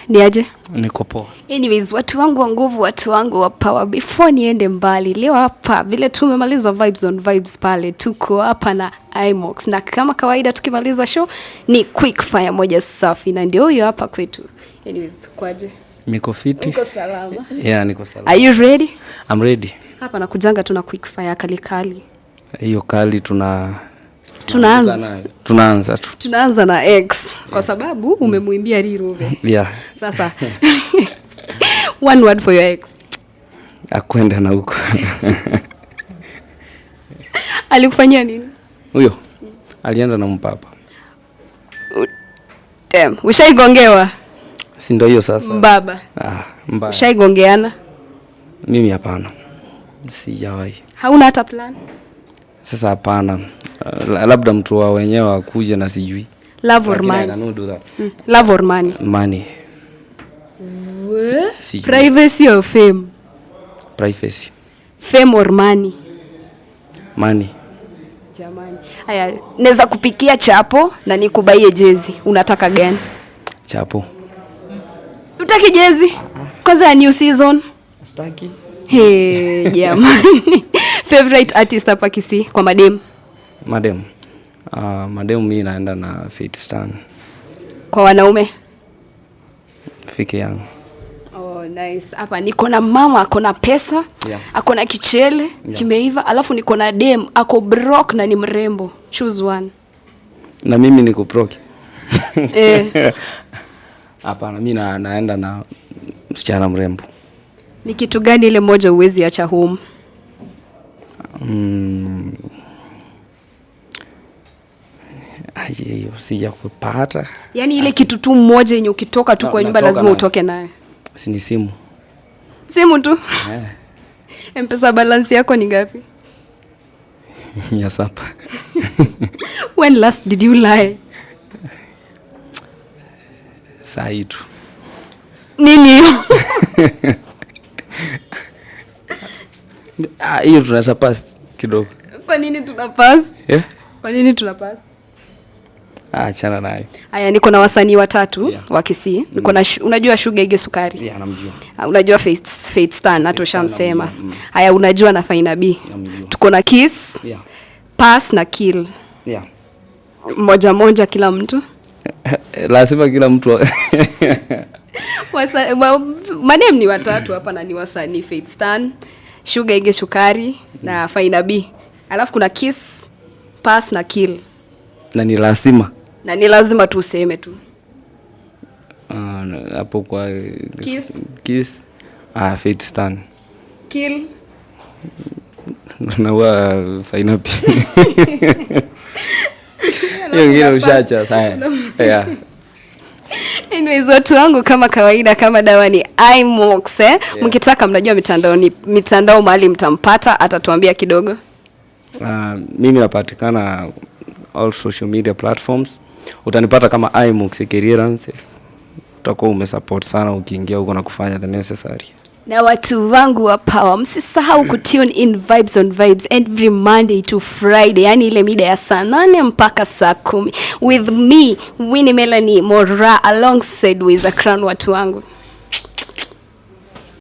Ni aje? Niko poa. Anyways, watu wangu wa nguvu, watu wangu wa power, before niende mbali leo hapa, vile tumemaliza Vibes on Vibes pale, tuko hapa na Imox, na kama kawaida tukimaliza show ni quick fire moja safi, na ndio huyo hapa kwetu. Anyways, kwaje? Niko fiti. Uko salama? Yeah, niko salama. Are you ready? I'm ready. Hapa nakujanga tuna quick fire kalikali. Hiyo kali tuna Tunaanza. Tunaanza tu. Tunaanza na ex kwa sababu umemuimbia Riruve. Sasa, one word for your ex. Akwenda na huko. Alikufanyia nini? Huyo alienda na mpapa. Damn, ushaigongewa? Si ndio hiyo sasa? Baba. Ah, mbaya. Ushaigongeana? Mimi hapana. Sijawahi. Hauna hata plan? Sasa hapana. Labda mtu wa wenyewe akuje na sijui. Love or Lakini I money? cannot do that. Love or money? Money. Sijui. Privacy or fame? Privacy. Fame or money? Money. Jamani. Haya, naweza kupikia chapo na nikubaie jezi. Unataka gani? Chapo. Utaki jezi? Kwanza ya new season. Sitaki. Hey, jamani. Favorite artist hapa Kisii kwa madem? Madem. Madem mi naenda na Faith Stan. Kwa wanaume? Fike Young. Oh, nice. Hapa niko na mama ako na pesa, ako na kichele kimeiva, alafu niko na dem ako broke na ni mrembo. Choose one. Na mimi niko broke. Eh. Hapana, mi naenda na msichana mrembo. Ni kitu gani ile moja uwezi acha home? Aje, hiyo sija kupata. Yaani ile kitu tu moja yenye ukitoka tu kwa nyumba natoka lazima nayo. Utoke nayo. Si ni simu? Simu tu. Eh. Mpesa balance yako ni ngapi? 700. When last did you lie? Saa hii tu. Nini hiyo? Ah, hiyo tunaweza pass kidogo. Kwa nini tuna pass? Yeah? Kwa nini tuna pass? Ah, achana nayo. Aya, niko na wasanii watatu wa Kisii. Niko na unajua Sugar Ige Sukari? Yeah, namjua. Ah, unajua Faith Stan, hata ushamsema. Haya, unajua na Faina B. Namjua. Tuko na Kiss, Pass na Kill. Moja moja kila mtu. Lazima kila mtu Madem ni watatu hapa na ni wasanii: Faith Stan, Sugar Ige Sukari na Faina B. Alafu kuna Kiss, Pass na Kill. Na ni lazima. Na ni lazima tu useme tu. Ah, hapo kwa Kiss. Kiss. Ah, Faith Stan. Kill. Na wa Faina B. Hiyo ingine ushacha sasa. Yeah. Anyways, watu wangu, kama kawaida, kama dawa ni Imox, eh? Mkitaka mnajua mitandao ni mitandao mahali mtampata, atatuambia kidogo. Mimi napatikana all social media platforms. Utanipata kama Imox Clearance. Utakuwa umesupport sana ukiingia huko na kufanya the necessary. Na watu wangu wa power, msisahau kutune in Vibes on Vibes every Monday to Friday, yani ile mida ya saa 8 mpaka saa 10, with me, Winnie Melanie Mora, alongside with Akran. Watu wangu.